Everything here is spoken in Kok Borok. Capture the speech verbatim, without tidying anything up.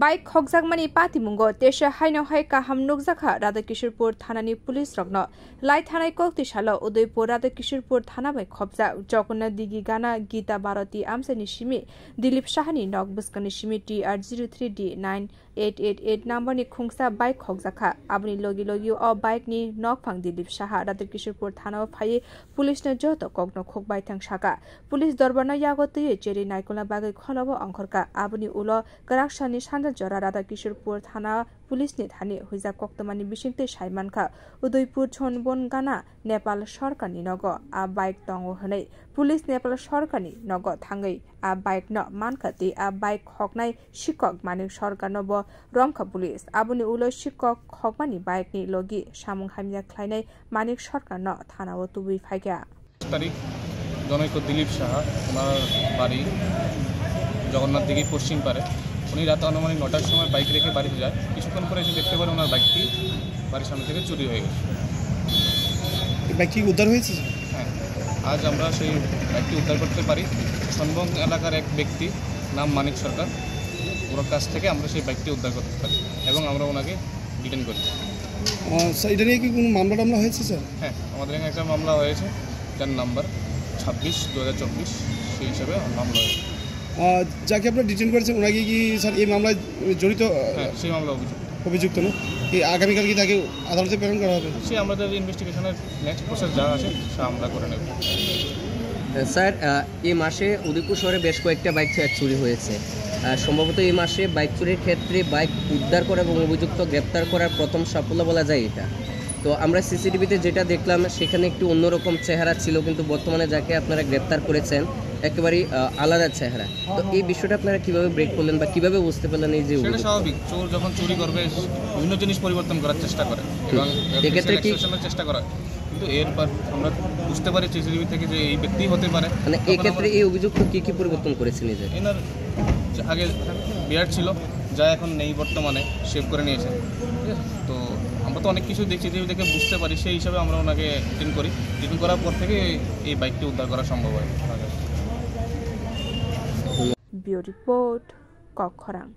Bike khokjakmani patimungo teisa haino hai kaham nukjakha Radhakishorpur thanani police rokno. Lai thanai kok twi salo Udaipur Radhakishorpur thana bai khopjak Jagannath Digi Gana Gita Bharati amchaini simi Dilip Sahani nok bwskangni simi T R zero three D nine eight eight eight number ni khungsa bike khokjakha. Aboni logi logi o bike ni nokphang Dilip Saha Radhakishorpur thana o phaiwi police no joto kokno khukbai thang saka. Police dorbarno yago twiwi cherwi naikolna bagwi kholobo ongkhorkha. Aboni ulo kwraksani sanja jora Radhakishorpur thana police ni thani huijak koktwmani bisingtwi sai mankha, Udaipur Chonbon Gana Nepal sorkarni nogo a bike tongo hwnwi. Police Nepal sorkarni nogo thangwi a bike no mankha tei a bike khoknai sikok Manik Sorkarno bo romkha police. Aboni ulo sikok khokmani bike ni logi samung hamya khlainai Manik Sorkarno thana o tubui phaikha. তারিখ, জনৈক দিলীপ সাহা, ওনার বাড়ি জগন্নাথ দিঘি পশ্চিম পাড়ে। উনি রাতে আনুমানিক নটার সময় বাইক রেখে বাড়িতে যায়। কিছুক্ষণ পরে এসে দেখতে পারে ওনার বাইকটি বাড়ির সামনে থেকে চুরি হয়ে গেছে। এই বাইকটি উদ্ধার হয়েছে, স্যার? হ্যাঁ, আজ আমরা সেই বাইকটি উদ্ধার করতে পারি। সনবং এলাকার এক ব্যক্তি, নাম মানিক সরকার, ওর কাছ থেকে আমরা সেই বাইকটি উদ্ধার করতে পারি এবং আমরা ওনাকে ডিটেইন করি। আহ, স্যার, এটা নিয়ে কি কোনো মামলা টামলা হয়েছে, স্যার? হ্যাঁ, আমাদের এখানে একটা মামলা হয়েছে, যার নাম্বার ছাব্বিশ দু হাজার চব্বিশ, সেই হিসাবে মামলা হয়েছে। আহ, যাকে আপনারা ডিটেইন করেছেন, ওনাকে কি, স্যার, এই মামলায় জড়িত? আহ, হ্যাঁ, সেই মামলা অভিযুক্ত। অভিযুক্ত না? এই আগামীকাল কি তাকে আদালতে প্রেরণ করা হবে? সে আমাদের ইনভেস্টিগেশনের নেক্সট প্রসেস যা আছে, তা আমরা করে নেব। স্যার, আহ, এই মাসে উদয়পুর শহরে বেশ কয়েকটা বাইক চুরি হয়েছে। আহ, সম্ভবত এই মাসে বাইক চুরির ক্ষেত্রে বাইক উদ্ধার করা এবং অভিযুক্ত গ্রেপ্তার করার প্রথম সাফল্য বলা যায় এটা। তো আমরা সিসিটিভিতে যেটা দেখলাম, সেখানে একটু অন্যরকম চেহারা ছিল, কিন্তু বর্তমানে যাকে আপনারা গ্রেপ্তার করেছেন, একেবারেই, আহ, আলাদা চেহারা। তো এই বিষয়টা আপনারা কিভাবে ব্রেক করলেন বা কিভাবে বুঝতে পারলেন এই যে সেটা উদ্যোগ? স্বাভাবিক, চোর যখন চুরি করবে, বিভিন্ন জিনিস পরিবর্তন করার চেষ্টা করে এবং হুম। এর এক্ষেত্রে facial কি expression-এর চেষ্টা করে। কিন্তু এরপর আমরা বুঝতে পারি সিসিটিভি থেকে যে এই ব্যক্তিই হতে পারে। মানে তখন এক্ষেত্রে আমরা এই অভিযুক্ত কি কি পরিবর্তন করেছে নিজের? এনার যে আগে বিয়ার্ড ছিল, যা এখন নেই বর্তমানে, শেভ করে নিয়েছে। ঠিক আছে? তো আমরা তো অনেক কিছু দেখি, সিসিটিভি দেখে বুঝতে পারি, সেই হিসাবে আমরা ওনাকে ডিটেইন করি। ডিটেইন করার পর থেকে এই বাইকটি উদ্ধার করা সম্ভব হয়। ব্যুরো রিপোর্ট, কক্ষরাং।